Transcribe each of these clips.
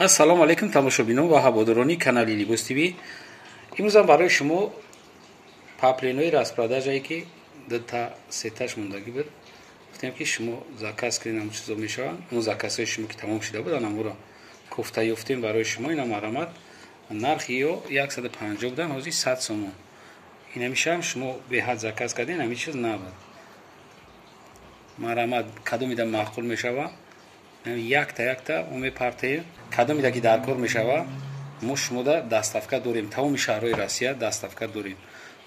Ассалому алайкум тамошобинон ва ҳаводорони канали Либос ТВ. Имрӯзам барои шумо паплинои распродажае ки дута сеташ мондагӣ буд, гуфтем ки шумо заказ кунед, ҳамон чизо мешаванд. Он заказҳои шумо ки тамом шуда буд, анамуро кофта ёфтем барои шумо. Ина марамат нархи ё 150 будан, ҳозир 100 сомон. Инамишам шумо беҳад заказ кардем, ҳамин чиз набуд. Марамат кадомида маъқул мешава, якта якта мо мепартеем, кадомида ки дар кор мешава, мо шумода доставка дорем. Тамоми шаҳрҳои Россия доставка дорем.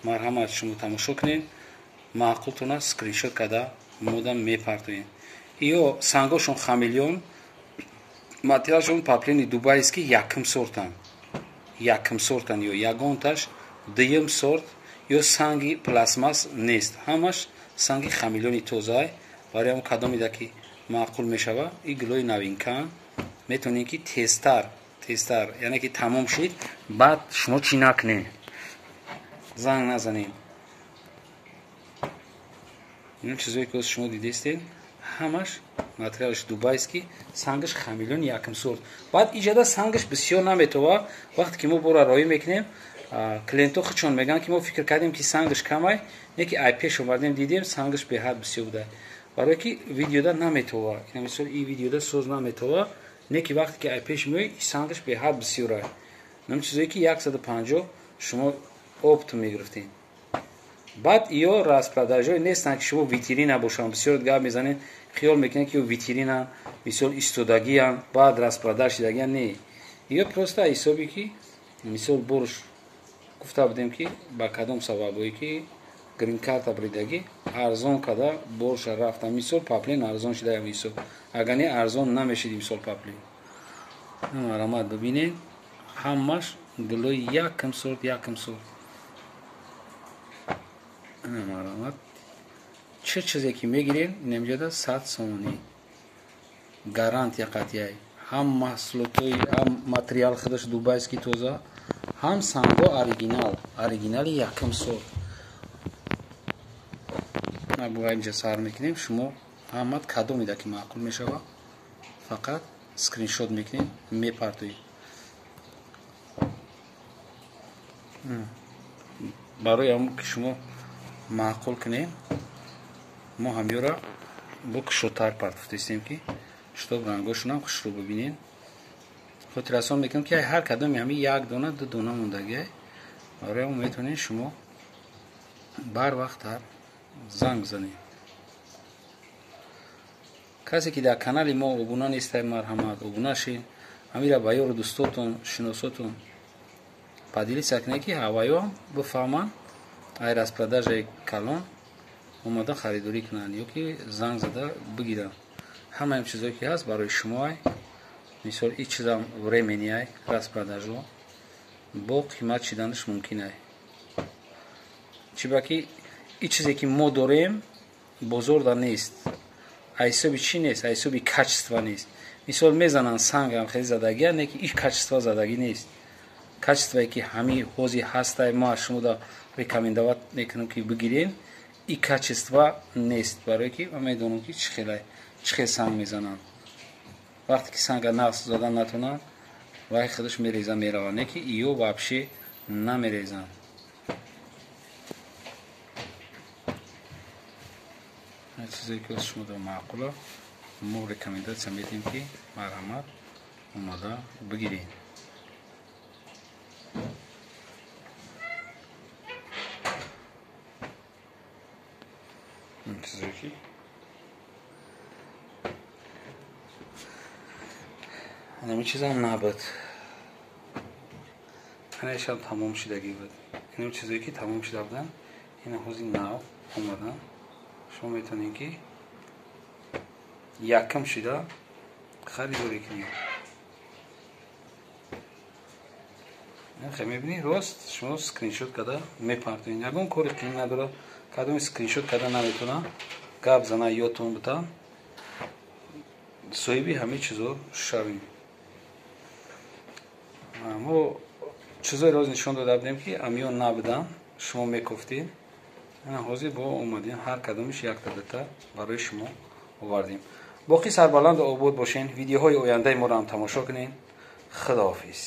Марҳамат, шумо тамошо кунед, маъқултона скриншот карда мода мепартоем. Ё сангошон хамелеон, материалшон паплини дубайский, якм сортан, якм сортан, ё ягонташ дуюм сорт ё санги пластмасс нест, ҳамаш санги хамелеони тозаай. Барои ҳам кадомида ки маъқул мешава, и гулои новинкаан, метавонед ки тезтар тезтар, яъне ки тамом шид, баъд шумо чӣ накунед, занг назанед. Ин чизое ки шумо дидестед, ҳамаш материалаш дубайский, сангаш хамелеон якм сорт. Баъд иҷада сангаш бисёр наметова. Вақте ки мо бора роӣ мекунем, клиентҳо худшон мегӯянд ки мо фикр кардем ки сангаш камай, не ки ай пеш омадем, дидем сангаш беҳад бисёр буда. Барое ки видеода наметова, ина мисол и видеода соз наметова, не ки вақте ки ай пеш меои, сангаш беҳад бисёрай. Нам чизое ки 150 шумо опт мегирифтед. Баъд ё распродажҳое нестанд ки шумо витрина бошанд. Бисёр гап мезанед, хиёл мекунед ки ё витрина мисол истодагиянд, баъд распродаж шидагиянд. Не, ё просто ҳисоби ки мисол борш гуфта будем ки ба кадом сабабое ки грин-карта бридагӣ арзон када борша рафта. Мисол паплин арзон шида, ҳисоб агар не арзон намешид мисол паплин. Марамат, бибинед, ҳамаш гулои якм сорт, якм сорт. Марамат, чӣ чизе ки мегиред, инамҷода 100 сомонӣ гарантия қатъияй. Ҳам маҳсулотҳои, ҳам материал худаш дубайский тоза, ҳам санго оригинал, оригинали якм сорт. Бо инҷа сар мекунем, шумо ҳамат кадомида ки маъқул мешава, фақат скриншот мекунед, мепартоед. Барои ҳам ки шумо маъқул кунем, мо ҳамёра бо кушодтар партофтестем ки чтоб рангошонам хушрӯ бибинед. Хотиррасон мекунем ки ҳар кадоми ҳами як дона ду дона мондагиай. Барои ҳам метавонед шумо барвақттар занг занед. Касе ки дар канали мо обуна нестай, марҳамат, обуна шед. Ҳамира ба ёру дӯстотон, шиносотон поделиться кунед, ки ҳаваё бифаҳманд, ай распродажаи калон омада харидорӣ кунанд ё ки занг зада бигиранд. Ҳамаи чизое ки ҳаст барои шумоай. Мисол и чизам временный распродажо, бо қимат шиданаш мумкин ай. Чиба ки и чизе ки мо дорем бозорда нест. Ай ҳисоби чӣ нест? Ай ҳисоби качество нест. Мисол мезананд сангам хеле задагия, не ки и качество задагӣ нест. Качествое ки ҳами ҳози ҳастай, мо аз шумода рекомендовать мекунем ки бигирем, и качество нест. Барое ки ман медонам ки чӣ хелай, чӣ хел санг мезананд. Вақте ки санга нақс задан натонанд, вай худаш мереза мерава, не ки ё вообще намерезанд. Чизе ки шумо дар маъқула, мо рекомендация медиҳем ки марҳамат омада бигиред. Чизе ки ҳамин чизам набуд, ҳамаашам тамом шидагӣ буд. Инам чизое ки тамом шида буданд, ина ҳози нав омаданд. Шумо метавонед ки якм шида харидорӣ кунед. Мебинед, рост шумо скриншот карда мепартоед. Ягон кори қиин надорад. Кадоми скриншот карда наметавонад, гап зана ёдтон бута, соҳиби ҳамаи чизо шавем. Мо чизое роз нишон дода будем ки амиён набуданд, шумо мекофтед. Ҳозир бо омадем, ҳар кадомиш якта дута барои шумо овардем. Боқӣ сарбаланду обод бошен. Видеоҳои ояндаи моро ҳам тамошо кунед. Худоҳофиз.